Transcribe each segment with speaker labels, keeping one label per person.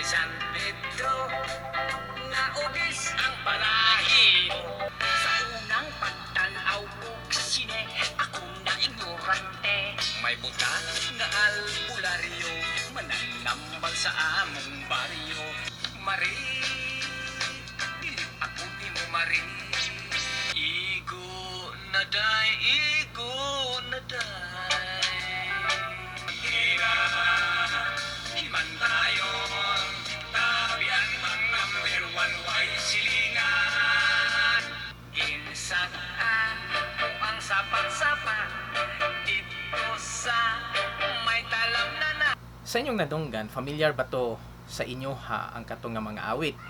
Speaker 1: San Pedro, naugis ang balahibo. Sa unang pagtanaw ko sa sine, ako na ignorante. May buta nga albularyo, mananambal sa among baryo. Mari, dili ako nimo, Mari. Igo na day, igo na day. Hira, himantayon, tabian mang number one way silingan. Ginsad-an ko ang sapat-sapa dito sa may talamnan.
Speaker 2: Sa inyong nadunggan, familiar ba to sa inyo ha ang katong nga mga awit?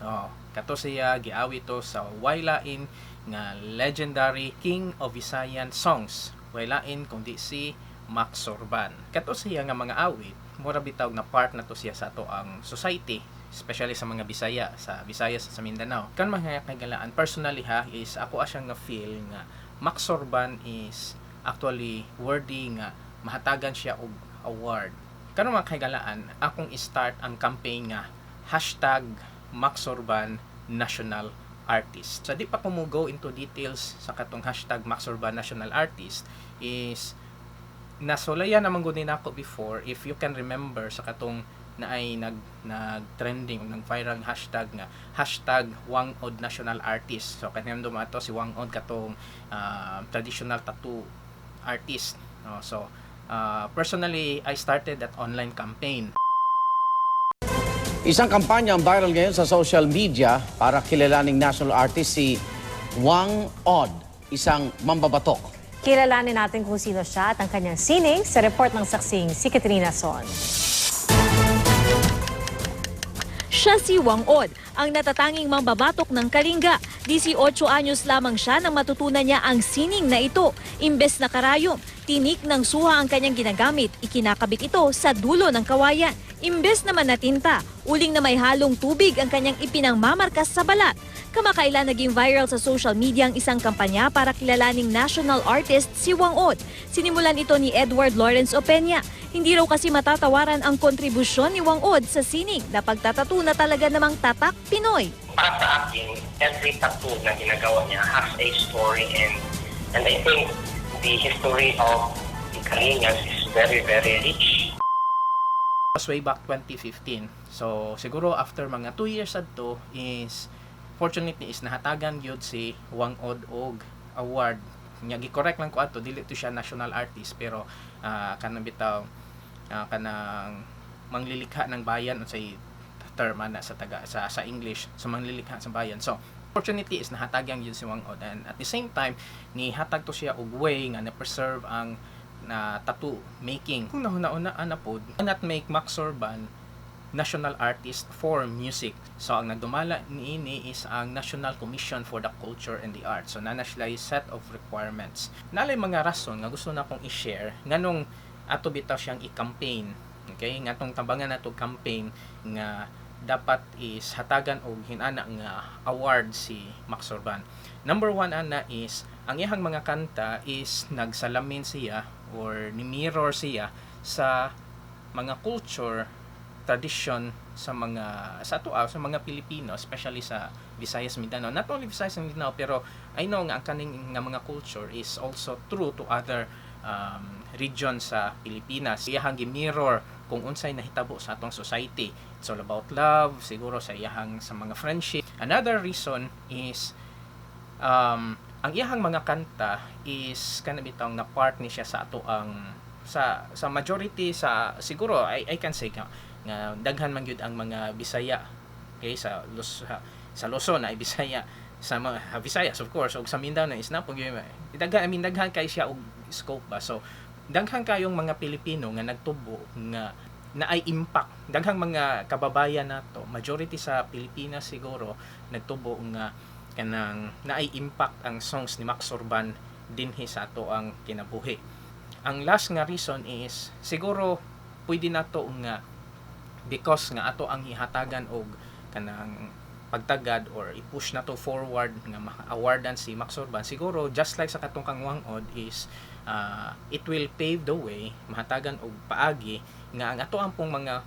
Speaker 2: Oh, kato siya giawit to sa waylain nga legendary King of Visayan songs. Waylain kundi si Max Surban. Kato siya nga mga awit, mura bitaw na part na to siya sa ato ang society, especially sa mga Bisaya, sa Visayas, sa Mindanao. Kan mga kagalaan, personally ha, is ako asyang nga feel nga Max Surban is actually worthy nga mahatagan siya og award. Karon, mga kahigalaan, akong i-start ang campaign nga #MaxSurbanNationalArtist. So di pa ko mo go into details sa katong #MaxSurbanNationalArtist is nasulayan naman gud ni nako before, if you can remember, sa katong na ay nag nag trending o nag viral hashtag nga #WangOdNationalArtist. So kanindot ato si Whang Od, katong traditional tattoo artist, no? So personally, I started that online campaign.
Speaker 3: Isang kampanya ang viral ngayon sa social media para kilalaning national artist si Whang Od, isang mambabatok.
Speaker 4: Kilalanin natin kung sino siya at ang kanyang sining sa report ng saksing si Katrina Son.
Speaker 5: Siya si Whang Od, ang natatanging mambabatok ng Kalinga. 18 anyos lamang siya nang matutunan niya ang sining na ito. Imbes na karayom, tinik ng suha ang kanyang ginagamit. Ikinakabit ito sa dulo ng kawayan. Imbes naman na tinta, uling na may halong tubig ang kanyang ipinangmamarkas sa balat. Kamakailan, naging viral sa social media ang isang kampanya para kilalaning national artist si Whang Od. Sinimulan ito ni Edward Lawrence Opeña. Hindi raw kasi matatawaran ang kontribusyon ni Whang Od sa sining na pagtatato na talaga namang tatak Pinoy.
Speaker 6: Para sa akin, every tattoo na ginagawa niya has a story and I think the history of the Kalingas is very, very rich.
Speaker 2: Was way back 2015. So siguro after mga 2 years adto is fortunately is nahatagan gyud si Whang Od og award. Nya gi-correct lang ko ato, dili to siya national artist, pero kanang bitaw kanang manglilikha ng bayan, unsay term ana sa taga sa English, sa manglilikha sa bayan. So fortunately is nahatagan gyud si Whang Od, and at the same time nihatag to siya og way nga na preserve ang na tattoo making. Kung nahuna-una ana pod, not make Max Surban national artist for music? So ang nagdumala niini is ang National Commission for the Culture and the Arts. So naa na sila set of requirements. Nalay mga rason nga gusto na akong i-share nganong ato bitaw siyang i-campaign. Okay, ngatong tambangan nato campaign nga dapat is hatagan og hinana nga award si Max Surban. Number one ana is ang iyang mga kanta is nagsalamin siya or ni mirror siya sa mga culture, tradition sa mga sa ato sa mga Pilipino, especially sa Visayas, Mindanao. Not only Visayas and Mindanao, pero I know nga ang kaning nga mga culture is also true to other region sa Pilipinas. Iyahang gi-mirror kung unsay nahitabo sa atong society. It's all about love siguro, sa iyahang sa mga friendship. Another reason is ang iyahang mga kanta is kana bitawng na part ni siya sa ato ang sa majority sa siguro I can say nga daghan man gyud ang mga Bisaya, okay, sa Luzon ay Bisaya, sa mga Visayas of course, ug sa Mindanao is na pud gyud daghan, I mean, daghan kay siya og scope ba. So daghan kayong mga Pilipino nga nagtubo nga na ay impact, daghang mga kababayan nato, majority sa Pilipinas siguro, nagtubo nga kanang naay impact ang songs ni Max Surban dinhi sa ato ang kinabuhi. Ang last nga reason is siguro pwede nato nga because nga ato ang ihatagan og kanang pagtagad or i-push na to forward nga ma-awardan si Max Surban, siguro just like sa katong kang Whang Od is it will pave the way, mahatagan og paagi nga ang ato ang pong mga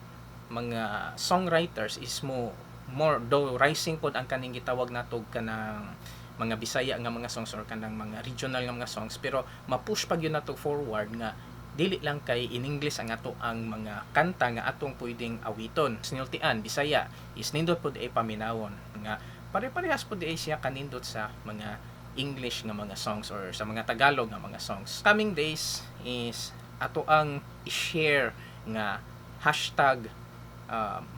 Speaker 2: mga songwriters is mo more though rising pod ang kaning gitawag nato kanang mga Bisaya nga mga songs or kanang mga regional nga mga songs, pero ma-push pag yun nato forward nga dili lang kay in English ang ato ang mga kanta nga atong pwedeng awiton. Sinultian Bisaya is nindot pod ay paminawon nga pare-parehas pod ay siya kanindot sa mga English nga mga songs or sa mga Tagalog nga mga songs. Coming days is ato ang i-share nga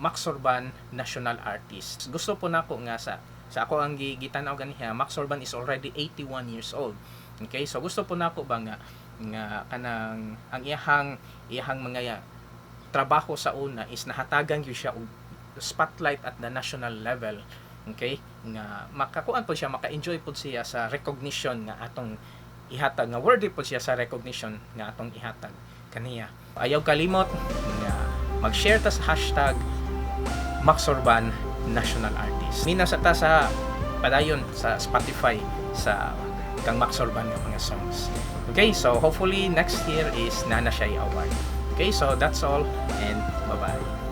Speaker 2: #MaxSorbanNationalArtist. Gusto po nako nga sa ako ang gitan-aw ganiha, Max Orban is already 81 years old. Okay, so gusto po nako ba nga nga kanang ang iyahang iyahang mga trabaho sa una is nahatagan gyud siya og spotlight at the national level. Okay? Nga makakuan po siya, maka-enjoy po siya sa recognition nga atong ihatag, nga worthy po siya sa recognition nga atong ihatag kaniya. Ayaw kalimot nga mag-share ta sa #MaxSorbanNationalArtist. Mina sa ta sa padayon sa Spotify sa kang Max Orban nga mga songs. Okay, so hopefully next year is naa na siya award. Okay, so that's all and bye-bye.